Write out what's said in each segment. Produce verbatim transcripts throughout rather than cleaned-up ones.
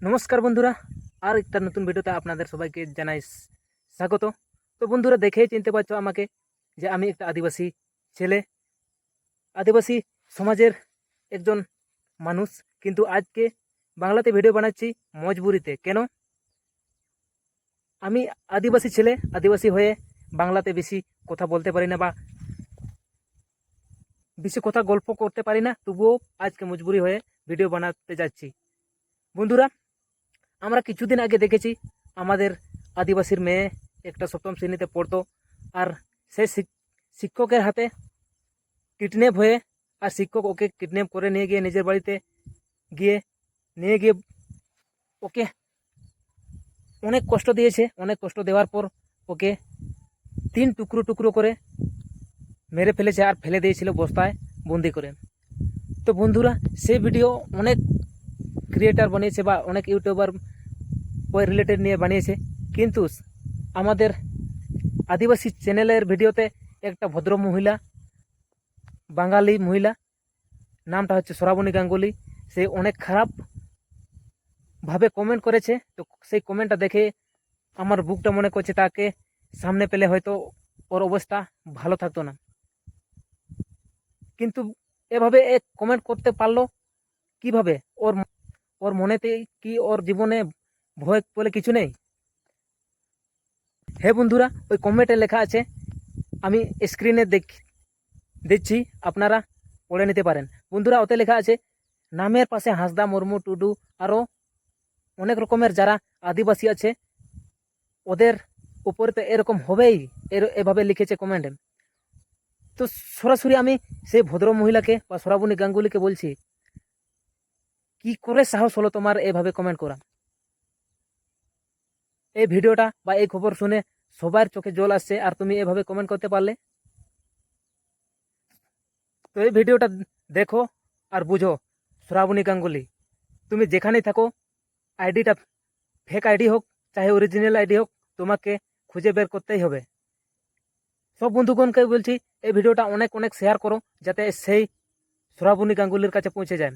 নমস্কার বন্ধুরা, আর একটা নতুন ভিডিওতে আপনাদের সবাইকে জানাই স্বাগত। তো বন্ধুরা, দেখেই চিনতে পারছো আমাকে যে আমি একটা আদিবাসী ছেলে, আদিবাসী সমাজের একজন মানুষ। কিন্তু আজকে বাংলাতে ভিডিও বানাচ্ছি মজবুরিতে। কেন? আমি আদিবাসী ছেলে, আদিবাসী হয়ে বাংলাতে বেশি কথা বলতে পারি না বা বেশি কথা গল্প করতে পারি না, তবুও আজকে মজবুরি হয়ে ভিডিও বানাতে যাচ্ছি। বন্ধুরা, আমরা কিছুদিন আগে দেখেছি আমাদের আদিবাসীর মেয়ে একটা সপ্তম শ্রেণীতে পড়তো, আর সে শিক- শিক্ষকের হাতে কিডন্যাপ হয়ে, আর শিক্ষক ওকে কিডন্যাপ করে নিয়ে গিয়ে নিজের বাড়িতে গিয়ে নিয়ে গিয়ে ওকে অনেক কষ্ট দিয়েছে। অনেক কষ্ট দেওয়ার পর ওকে তিন টুকরো টুকরো করে মেরে ফেলেছে আর ফেলে দিয়েছিল বস্তায় বন্দি করে। তো বন্ধুরা, সেই ভিডিও অনেক ক্রিয়েটার বানিয়েছে বা অনেক ইউটিউবার ওই রিলেটেড নিয়ে বানিয়েছে, কিন্তু আমাদের আদিবাসী চ্যানেলের ভিডিওতে একটা ভদ্র মহিলা, বাঙালি মহিলা, নামটা হচ্ছে শ্রাবণী গাঙ্গুলি, সে অনেক খারাপ ভাবে কমেন্ট করেছে। তো সেই কমেন্টটা দেখে আমার বুকটা মনে করছে তাকে সামনে পেলে হয়তো ওর অবস্থা ভালো থাকতো না। কিন্তু এভাবে এ কমেন্ট করতে পারলো কিভাবে? ওর ওর মনেতে কি ওর জীবনে ভয় বলে কিছু নেই? হে বন্ধুরা, ওই কমেন্টে লেখা আছে, আমি স্ক্রিনে দেখ দিচ্ছি, আপনারা পড়ে নিতে পারেন। বন্ধুরা, ওতে লেখা আছে, নামের পাশে হাঁসদা, মুর্মু, টুডু, আরও অনেক রকমের যারা আদিবাসী আছে, ওদের উপরে তো এরকম হবেই। এর এভাবে লিখেছে কমেন্টে। তো সরাসরি আমি সেই ভদ্র মহিলাকে বা শ্রাবণী গাঙ্গুলিকে বলছি, কি করে সাহস হলো তোমার এভাবে কমেন্ট করা? এই ভিডিওটা বা এই খবর শুনে সবার চোখে জল আসছে, আর তুমি এভাবে কমেন্ট করতে পারলে? তো এই ভিডিওটা দেখো আর বুঝো, শ্রাবণী গাঙ্গুলি, তুমি যেখানেই থাকো, আইডিটা ফেক আইডি হোক চাহে অরিজিনাল আইডি হোক, তোমাকে খুঁজে বের করতেই হবে। সব বন্ধুগণকে বলছি, এই ভিডিওটা অনেক অনেক শেয়ার করো, যাতে সেই শ্রাবণী গাঙ্গুলির কাছে পৌঁছে যায়।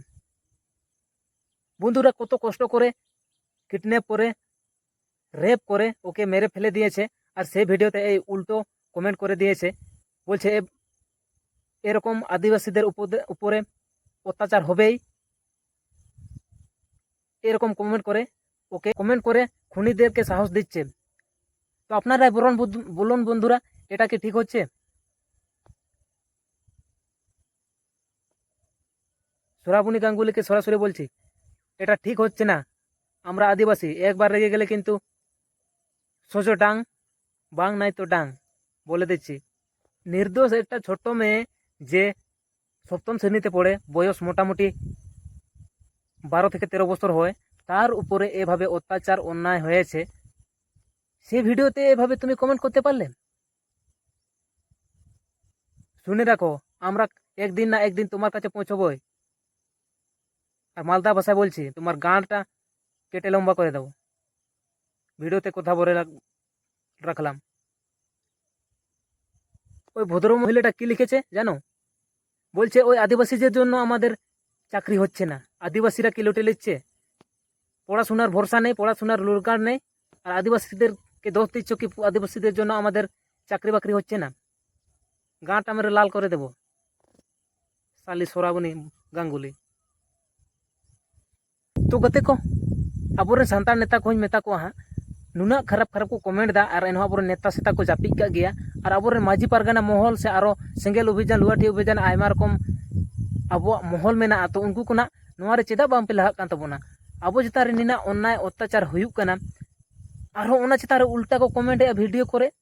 বন্ধুরা, কত কষ্ট করে কিডন্যাপ করে, রেপ করে ওকে মেরে ফেলে দিয়েছে। আর সেই ভিডিওতে এই উল্টো কমেন্ট করে দিয়েছে, বলছে এ- এরকম আদিবাসীদের উপদে- উপরে অত্যাচার হবেই, এরকম কমেন্ট করে, ওকে কমেন্ট করে খুনিদেরকে সাহস দিচ্ছে। তো আপনারাই বলুন বন্ধু- বলুন বন্ধুরা, এটা কি ঠিক হচ্ছে? শ্রাবণী গাঙ্গুলিকে সরাসরি বলছি, এটা ঠিক হচ্ছে না। আমরা আদিবাসী, একবার রেগে গেলে কিন্তু সোজো ডাং, বাং নাই তো ডাং, বলে দিচ্ছি। নির্দোষ একটা ছোট্ট মেয়ে, যে সপ্তম শ্রেণীতে পড়ে, বয়স মোটামুটি বারো থেকে তেরো বছর হয়, তার উপরে এভাবে অত্যাচার অন্যায় হয়েছে, সেই ভিডিওতে এভাবে তুমি কমেন্ট করতে পারলে? শুনে রাখো, আমরা একদিন না একদিন তোমার কাছে পৌঁছবই। আর মালদা ভাষায় বলছি, তোমার গাঁটটা কেটে লম্বা করে দেবো। ভিডিওতে কথা বলে রাখ- রাখলাম। ওই ভদ্র মহিলাটা কি লিখেছে জানো? বলছে ওই আদিবাসীদের জন্য আমাদের চাকরি হচ্ছে না, আদিবাসীরা কি লুটে নিচ্ছে, পড়াশোনার ভরসা নেই, পড়াশোনার রোজগার নেই, আর আদিবাসীদেরকে দোষ দিচ্ছ কি আদিবাসীদের জন্য আমাদের চাকরি বাকরি হচ্ছে না। গাঁটটা মেরে লাল করে দেবো, শালি শ্রাবণী গাঙ্গুলি। ᱛᱚ ᱜᱟᱛᱮ ᱠᱚ, ᱟᱵᱚᱨᱮᱱ ᱥᱟᱱᱛᱟᱲ ᱱᱮᱛᱟ ᱠᱚᱦᱚᱧ ᱢᱮᱛᱟ ᱠᱚᱣᱟ ᱦᱟᱸᱜ, ᱱᱩᱱᱟᱹᱜ ᱠᱷᱟᱨᱟᱯ ᱠᱷᱟᱨᱟᱯ ᱠᱚ ᱠᱚᱢᱮᱱᱴ ᱮᱫᱟ, ᱟᱨ ᱮᱱᱦᱚᱸ ᱟᱵᱚᱨᱮᱱ ᱱᱮᱛᱟ ᱥᱮᱛᱟ ᱠᱚ ᱡᱟᱹᱯᱤᱫ ᱠᱟᱜ ᱜᱮᱭᱟ᱾ ᱟᱨ ᱟᱵᱚᱨᱮᱱ ᱢᱟᱹᱡᱷᱤ ᱯᱟᱨᱜᱟᱱᱟ ᱢᱚᱦᱚᱞ ᱥᱮ ᱟᱨᱚ ᱥᱮᱸᱜᱮᱞ ᱚᱵᱷᱤᱡᱟᱱ, ᱞᱩᱣᱟᱹᱴᱷᱤ ᱚᱵᱷᱤᱡᱟᱱ, ᱟᱭᱢᱟ ᱨᱚᱠᱚᱢ ᱟᱵᱚᱣᱟᱜ ᱢᱚᱦᱚᱞ ᱢᱮᱱᱟᱜᱼᱟ, ᱛᱚ ᱩᱱᱠᱩ ᱠᱚ ᱱᱟᱜ ᱱᱚᱣᱟ ᱨᱮ ᱪᱮᱫᱟᱜ ᱵᱟᱝ ᱯᱮ ᱞᱟᱦᱟᱜ ᱠᱟᱱ ᱛᱟᱵᱚᱱᱟ? ᱟᱵᱚ ᱪᱮᱛᱟᱱ ᱨᱮ ᱱᱤᱱᱟᱹᱜ ᱚᱱᱱᱟᱭ ᱚᱛᱛᱟᱪᱟᱨ ᱦᱩᱭᱩᱜ ᱠᱟᱱᱟ, ᱟᱨᱦᱚᱸ ᱚᱱᱟ ᱪᱮᱛᱟᱱ ᱨᱮ ᱩᱞᱴᱟ ᱠᱚ ᱠᱚᱢᱮᱱᱴ ᱮᱫᱼᱟ ᱵᱷᱤᱰᱤᱭᱳ ᱠᱚᱨᱮ᱾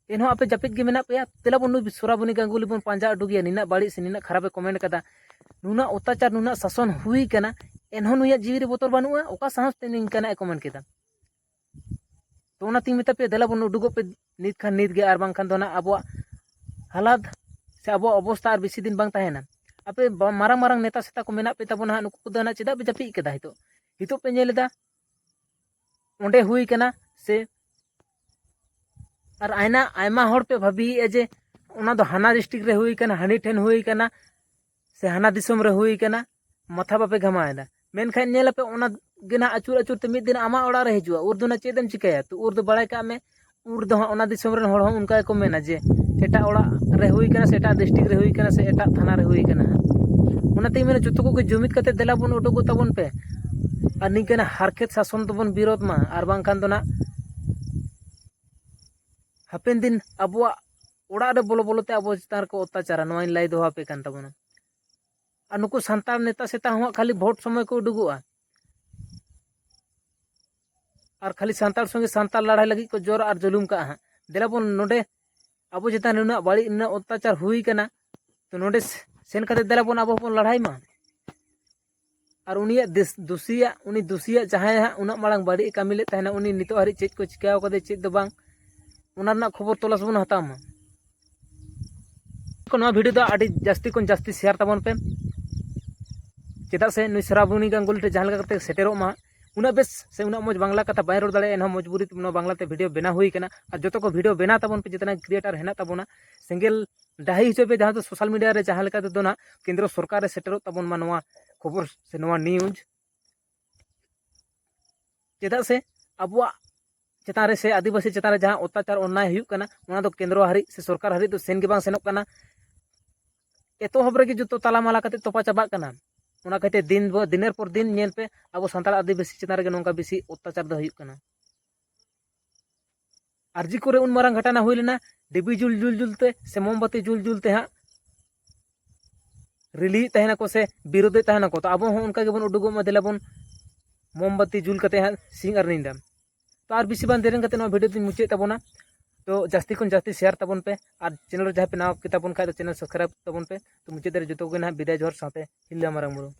ᱮᱱᱦᱚᱸ ᱟᱯᱮ ᱡᱟᱹᱯᱤᱫ ᱜᱮ ᱢᱮᱱᱟᱜ ᱯᱮᱭᱟ᱾ ᱛᱮᱞᱟ ᱵᱚᱱ ᱱᱩᱭ ᱥᱚᱨᱟᱵᱚᱱᱤ ᱜᱟᱝᱜᱩᱞᱤ ᱵᱚᱱ ᱯᱟᱸᱡᱟ ᱩᱰᱩᱠᱮᱭᱟ, ᱱᱤᱱᱟᱹᱜ ᱵᱟᱹᱲᱤᱡ ᱥᱮ ᱱᱤᱱᱟᱹᱜ ᱠᱷᱟᱨᱟᱯᱮ ᱠᱚᱢᱮᱱᱴ ᱠᱟᱫᱟ, ᱱᱩᱱᱟᱹᱜ ᱚᱛᱛᱟᱪᱟᱨ, ᱱᱩᱱᱟᱹᱜ ᱥᱟᱥᱚᱱ ᱦᱩᱭ ᱠᱟᱱᱟ, ᱮᱱᱦᱚᱸ ᱱᱩᱭᱟᱜ ᱡᱤᱣᱤ ᱨᱮ ᱵᱚᱛᱚᱨ ᱵᱟᱹᱱᱩᱜᱼᱟ᱾ ᱚᱠᱟ ᱥᱟᱦᱚᱥ ᱛᱮ ᱱᱤᱝᱠᱟᱱᱟᱜ ᱮ ᱠᱚᱢᱮᱱᱴ ᱠᱮᱫᱟ? ᱛᱚ ᱚᱱᱟᱛᱤᱧ ᱢᱮᱛᱟ ᱯᱮᱭᱟ, ᱫᱮᱞᱟ ᱵᱚᱱ ᱩᱰᱩᱠᱚᱜ ᱯᱮ ᱱᱤᱛ ᱠᱷᱟᱱ ᱱᱤᱛ ᱜᱮ, ᱟᱨ ᱵᱟᱝᱠᱷᱟᱱ ᱫᱚ ᱱᱟᱜ ᱟᱵᱚᱣᱟᱜ ᱦᱟᱞᱟᱛ ᱥᱮ ᱟᱵᱚᱣᱟᱜ ᱚᱵᱚᱥᱛᱟ ᱟᱨ ᱵᱮᱥᱤ ᱫᱤᱱ ᱵᱟᱝ ᱛᱟᱦᱮᱱᱟ᱾ ᱟᱯᱮ ᱵᱟ- ᱢᱟᱨᱟᱝ ᱢᱟᱨᱟᱝ ᱱᱮᱛᱟ ᱥᱮᱛᱟ ᱠᱚ ᱢᱮᱱᱟᱜ ᱯᱮ ᱛᱟᱵᱚᱱᱟ ᱦᱟᱸᱜ, ᱱᱩᱠᱩ ᱠᱚᱫᱚ ᱱᱟᱜ ᱪᱮᱫᱟᱜ ᱯᱮ ᱡᱟᱹᱯᱤᱫ ᱠᱮᱫᱟ? ᱱᱤᱛᱚᱜ, ᱱᱤᱛᱚᱜ ᱯᱮ ᱧᱮᱞ ᱮᱫᱟ ᱚᱸᱰᱮ ᱦᱩᱭ ᱠᱟᱱᱟ ᱥᱮ, ᱟᱨ ᱟᱭᱢᱟ, ᱟᱭᱢᱟ ᱦᱚᱲ ᱯᱮ ᱵᱷᱟᱹᱵᱤᱭᱮᱫᱼᱟ ᱡᱮ ᱚᱱᱟ ᱫᱚ ᱦᱟᱱᱟ ᱰᱤᱥᱴᱨᱤᱠᱴ ᱨᱮ ᱦᱩᱭ ᱠᱟᱱᱟ, ᱦᱟᱹᱱᱤ ᱴᱷᱮᱱ ᱦᱩᱭ ᱠᱟᱱᱟ, ᱥᱮ ᱦᱟᱱᱟ ᱫᱤᱥᱚᱢ ᱨᱮ ᱦᱩᱭ ᱠᱟᱱᱟ, ᱢᱟᱛᱷᱟ ᱵᱟᱯᱮ ᱜᱷᱟᱢᱟᱣᱮᱫᱟ᱾ ᱢᱮᱱᱠᱷᱟᱱ ᱧᱮᱞ ᱟᱯᱮ, ᱚᱱᱟ ᱜᱮ ᱱᱟᱦᱟᱜ ᱟᱹᱪᱩᱨ ᱟᱹᱪᱩᱨ ᱛᱮ ᱢᱤᱫ ᱫᱤᱱ ᱟᱢᱟᱜ ᱚᱲᱟᱜ ᱨᱮ ᱦᱤᱡᱩᱜᱼᱟ᱾ ᱩᱨ ᱫᱚ ᱱᱟᱦᱟᱜ ᱪᱮᱫ ᱮᱢ ᱪᱤᱠᱟᱹᱭᱟ? ᱛᱚ ᱩᱨ ᱫᱚ ᱵᱟᱲᱟᱭ ᱠᱟᱜ ᱢᱮ, ᱩᱨ ᱫᱚ ᱦᱟᱸᱜ ᱚᱱᱟ ᱫᱤᱥᱚᱢ ᱨᱮᱱ ᱦᱚᱲ ᱦᱚᱸ ᱚᱱᱠᱟ ᱜᱮᱠᱚ ᱢᱮᱱᱟ ᱡᱮ ᱮᱴᱟᱜ ᱚᱲᱟᱜ ᱨᱮ ᱦᱩᱭ ᱠᱟᱱᱟ ᱥᱮ ᱮᱴᱟᱜ ᱰᱤᱥᱴᱨᱤᱠᱴ ᱨᱮ ᱦᱩᱭ ᱠᱟᱱᱟ ᱥᱮ ᱮᱴᱟᱜ ᱛᱷᱟᱱᱟ ᱨᱮ ᱦᱩᱭ ᱠᱟᱱᱟ ᱦᱟᱸᱜ᱾ ᱚᱱᱟᱛᱮᱧ ᱢᱮᱱᱟ, ᱡᱚᱛᱚ ᱠᱚᱜᱮ ᱡᱩᱢᱤᱫ ᱠᱟᱛᱮ ᱫᱮᱞᱟ ᱵᱚᱱ ᱩᱰᱩᱠᱚᱜ ᱛᱟᱵᱚᱱ ᱯᱮ᱾ ᱟᱨ ᱱᱤᱝᱠᱟᱹᱱᱟᱜ ᱦᱟᱨᱠᱮᱛ ᱥᱟᱥᱚᱱ ᱫᱚᱵᱚᱱ ᱵᱤᱨᱳᱫᱷ ᱢᱟ, ᱟᱨ ᱵᱟᱝᱠᱷᱟᱱ ᱫᱚ ᱱᱟᱜ ᱦᱟᱯᱮᱱ ᱫᱤᱱ ᱟᱵᱚᱣᱟᱜ ᱚᱲᱟᱜ ᱨᱮ ᱵᱚᱞᱚ ᱵᱚᱞᱚ ᱛᱮ ᱟᱵᱚ ᱪᱮᱛᱟᱱ ᱨᱮᱠᱚ ᱚᱛᱛᱟᱪᱟᱨᱟ, ᱱᱚᱣᱟᱧ ᱞᱟᱹᱭ ᱫᱚᱦᱚ ᱟᱯᱮ ᱠᱟᱱ ᱛᱟᱵᱚᱱᱟ᱾ ᱟᱨ ᱱᱩᱠᱩ ᱥᱟᱱᱛᱟᱲ ᱱᱮᱛᱟ ᱥᱮᱛᱟ ᱦᱚᱸ ᱠᱷᱟᱹᱞᱤ ᱵᱷᱳᱴ ᱥᱚᱢᱚᱭ ᱠᱚ ᱩᱰᱩᱠᱚᱜᱼᱟ, ᱟᱨ ᱠᱷᱟᱹᱞᱤ ᱥᱟᱱᱛᱟᱲ ᱥᱚᱸᱜᱮ ᱥᱟᱱᱛᱟᱲ ᱞᱟᱹᱲᱦᱟᱹᱭ ᱞᱟᱹᱜᱤᱫ ᱠᱚ ᱡᱳᱨ ᱟᱨ ᱡᱩᱞᱩᱢ ᱠᱟᱜᱼᱟ ᱦᱟᱸᱜ᱾ ᱫᱮᱞᱟ ᱵᱚᱱ ᱱᱚᱰᱮ ᱟᱵᱚ ᱪᱮᱛᱟᱱ ᱨᱮ ᱱᱩᱱᱟᱹᱜ ᱵᱟᱹᱲᱤᱡ, ᱱᱩᱱᱟᱹᱜ ᱚᱛᱛᱟᱪᱟᱨ ᱦᱩᱭ ᱠᱟᱱᱟ, ᱛᱚ ᱱᱚᱰᱮ ᱥᱮᱱ ᱠᱟᱛᱮ ᱫᱮᱞᱟ ᱵᱚᱱ ᱟᱵᱚ ᱵᱚᱱ ᱞᱟᱲᱦᱟᱭ ᱢᱟ᱾ ᱟᱨ ᱩᱱᱤᱭᱟᱜ ᱫᱤᱥ-, ᱫᱩᱥᱤᱭᱟᱜ, ᱩᱱᱤ ᱫᱩᱥᱤᱭᱟᱜ ᱡᱟᱦᱟᱸᱭ ᱦᱟᱸᱜ ᱩᱱᱟᱹᱜ ᱢᱟᱲᱟᱝ ᱵᱟᱹᱲᱤᱡ ᱮ ᱠᱟᱹᱢᱤ ᱞᱮᱫ ᱛᱟᱦᱮᱱᱟ, ᱩᱱᱤ ᱱᱤᱛᱚᱜ ᱦᱟᱹᱨᱤᱡ ᱪᱮᱫ ᱠᱚ ᱪᱤᱠᱟᱹᱣ ᱠᱟᱫᱟ, ᱪᱮᱫ ᱫᱚ ᱵᱟᱝ, ᱚᱱᱟ ᱨᱮᱱᱟᱜ ᱠᱷᱚᱵᱚᱨ ᱛᱚᱞᱟᱥ ᱵᱚᱱ ᱦᱟᱛᱟᱣ ᱢᱟ᱾ ᱱᱚᱣᱟ ᱵᱷᱤᱰᱤᱭᱳ ᱫᱚ ᱟᱹᱰᱤ ᱡᱟᱹᱥᱛᱤ ᱠᱷᱚᱱ ᱡᱟᱹᱥᱛᱤ ᱥᱮᱭᱟᱨ ᱛᱟᱵᱚᱱ ᱯᱮ, ᱪᱮᱫᱟᱜ ᱥᱮ ᱱᱩᱭ ᱥᱨᱟᱵᱚᱱᱤ ᱜᱟᱝᱜᱩᱞᱤ ᱴᱷᱮᱱ ᱡᱟᱦᱟᱸ ᱞᱮᱠᱟ ᱠᱟᱛᱮ ᱥᱮᱴᱮᱨᱚᱜ ᱢᱟ᱾ ᱩᱱᱟᱹᱜ ᱵᱮᱥ ᱥᱮ ᱩᱱᱟᱹᱜ ᱢᱚᱡᱽ ᱵᱟᱝᱞᱟ ᱠᱟᱛᱷᱟ ᱵᱟᱭ ᱨᱚᱲ ᱫᱟᱲᱮᱭᱟᱜᱼᱟ, ᱮᱱᱦᱚᱸ ᱢᱚᱡᱽᱵᱩᱨᱤ ᱛᱮ ᱱᱚᱣᱟ ᱵᱟᱝᱞᱟ ᱛᱮ ᱵᱷᱤᱰᱤᱭᱳ ᱵᱮᱱᱟᱣ ᱦᱩᱭ ᱠᱟᱱᱟ᱾ ᱟᱨ ᱡᱚᱛᱚ ᱠᱚ ᱵᱷᱤᱰᱤᱭᱳ ᱵᱮᱱᱟᱣ ᱛᱟᱵᱚᱱ ᱯᱮ, ᱡᱮᱛᱮᱱᱟᱜ ᱠᱨᱤᱭᱮᱴᱟᱨ ᱦᱮᱱᱟᱜ ᱛᱟᱵᱚᱱᱟ, ᱥᱮᱸᱜᱮᱞ ᱰᱟᱹᱦᱤ ᱦᱚᱪᱚᱭ ᱯᱮ, ᱡᱟᱦᱟᱸ ᱫᱚ ᱥᱳᱥᱟᱞ ᱢᱤᱰᱤᱭᱟ ᱨᱮ ᱡᱟᱦᱟᱸ ᱞᱮᱠᱟ ᱛᱮᱫᱚ ᱱᱟᱜ ᱠᱮᱱᱫᱨᱚ ᱥᱚᱨᱠᱟᱨ ᱨᱮ ᱥᱮᱴᱮᱨᱚᱜ ᱛᱟᱵᱚᱱ ᱢᱟ ᱱᱚᱣᱟ ᱠᱷᱚᱵᱚᱨ ᱥᱮ ᱱᱚᱣᱟ ᱱᱤᱭᱩᱡᱽ᱾ ᱪᱮᱫᱟᱜ ᱥᱮ ᱟᱵᱚᱣᱟᱜ ᱪᱮᱛᱟᱱ ᱨᱮ ᱥᱮ ᱟᱹᱫᱤᱵᱟᱹᱥᱤ ᱪᱮᱛᱟᱱ ᱨᱮ ᱡᱟᱦᱟᱸ ᱚᱛᱛᱟᱪᱟᱨ ᱚᱱᱱᱟᱭ ᱦᱩᱭᱩᱜ ᱠᱟᱱᱟ, ᱚᱱᱟ ᱫᱚ ᱠᱮᱱᱫᱨᱚ ᱦᱟᱹᱨᱤᱡ ᱥᱮ ᱥᱚᱨᱠᱟᱨ ᱦᱟᱹᱨᱤᱡ ᱫᱚ ᱥᱮᱱ ᱜᱮ ᱵᱟᱝ ᱥᱮᱱᱚᱜ ᱠᱟᱱᱟ᱾ ᱮᱛᱚᱦᱚᱵ ᱨᱮᱜᱮ ᱡᱚᱛᱚ ᱛᱟᱞᱟᱢᱟᱞᱟ ᱠᱟᱛᱮ ᱛᱚᱯᱟ ᱪᱟᱵᱟᱜ ᱠᱟᱱᱟ᱾ ᱚᱱᱟ ᱠᱷᱟᱹᱛᱤᱨ ᱫᱤᱱ ᱵᱚ-, ᱫᱤᱱᱮᱨ ᱯᱚᱨ ᱫᱤᱱ ᱧᱮᱞ ᱯᱮ, ᱟᱵᱚ ᱥᱟᱱᱛᱟᱲ ᱟᱹᱫᱤᱵᱟᱹᱥᱤ ᱪᱮᱛᱟᱱ ᱨᱮᱜᱮ ᱱᱚᱝᱠᱟ ᱵᱮᱥᱤ ᱚᱛᱛᱟᱪᱟᱨ ᱫᱚ ᱦᱩᱭᱩᱜ ᱠᱟᱱᱟ᱾ ᱟᱨ ᱡᱤ ᱠᱚᱨᱮ ᱩᱱ ᱢᱟᱨᱟᱝ ᱜᱷᱚᱴᱚᱱᱟ ᱦᱩᱭ ᱞᱮᱱᱟ, ᱰᱤᱵᱤ ᱡᱩᱞ ᱡᱩᱞ ᱡᱩᱞ ᱛᱮ ᱥᱮ ᱢᱳᱢᱵᱟᱛᱤ ᱡᱩᱞ ᱡᱩᱞ ᱛᱮ ᱦᱟᱸᱜ ᱨᱮᱞᱤᱭᱮᱫ ᱛᱟᱦᱮᱱᱟᱠᱚ ᱥᱮ ᱵᱤᱨᱳᱫᱮᱫ ᱛᱟᱦᱮᱱᱟᱠᱚ᱾ ᱛᱚ ᱟᱵᱚ ᱦᱚᱸ ᱚᱱᱠᱟ ᱜᱮᱵᱚᱱ ᱩᱰᱩᱠᱚᱜ ᱢᱟ, ᱫᱮᱞᱟ ᱵᱚᱱ ᱢᱳᱢᱵᱟᱛᱤ ᱡᱩᱞ ᱠᱟᱛᱮ ᱦᱟᱸᱜ ᱥᱤᱧ ᱟᱨ ᱧᱤᱫᱟᱹ᱾ ᱛᱚ ᱟᱨ ᱵᱮᱥᱤ ᱵᱟᱝ ᱫᱮᱨᱤ ᱠᱟᱛᱮ ᱱᱚᱣᱟ ᱵᱷᱤᱰᱤᱭᱳ ᱫᱚᱧ ᱢᱩᱪᱟᱹᱫ ᱛᱟᱵᱚᱱᱟ᱾ ᱛᱚ ᱡᱟᱹᱥᱛᱤ ᱠᱷᱚᱱ ᱡᱟᱹᱥᱛᱤ ᱥᱮᱭᱟᱨ ᱛᱟᱵᱚᱱ ᱯᱮ, ᱟᱨ ᱪᱮᱱᱮᱞ ᱨᱮ ᱡᱟᱦᱟᱸᱭ ᱯᱮ ᱱᱟᱣᱟ ᱜᱮ ᱛᱟᱵᱚᱱ ᱠᱷᱟᱡ ᱫᱚ ᱪᱮᱱᱮᱞ ᱥᱟᱵᱥᱠᱨᱟᱭᱤᱵ ᱛᱟᱵᱚᱱ ᱯᱮ᱾ ᱛᱚ ᱢᱩᱪᱟᱹᱫ ᱨᱮ ᱡᱚᱛᱚ ᱠᱚᱜᱮ ᱱᱟᱦᱟᱜ ᱵᱤᱫᱟᱭ ᱡᱚᱦᱟᱨ ᱥᱟᱶᱛᱮ ᱦᱤᱞᱟᱹ ᱢᱟᱨᱟᱝ ᱵᱩᱨᱩ᱾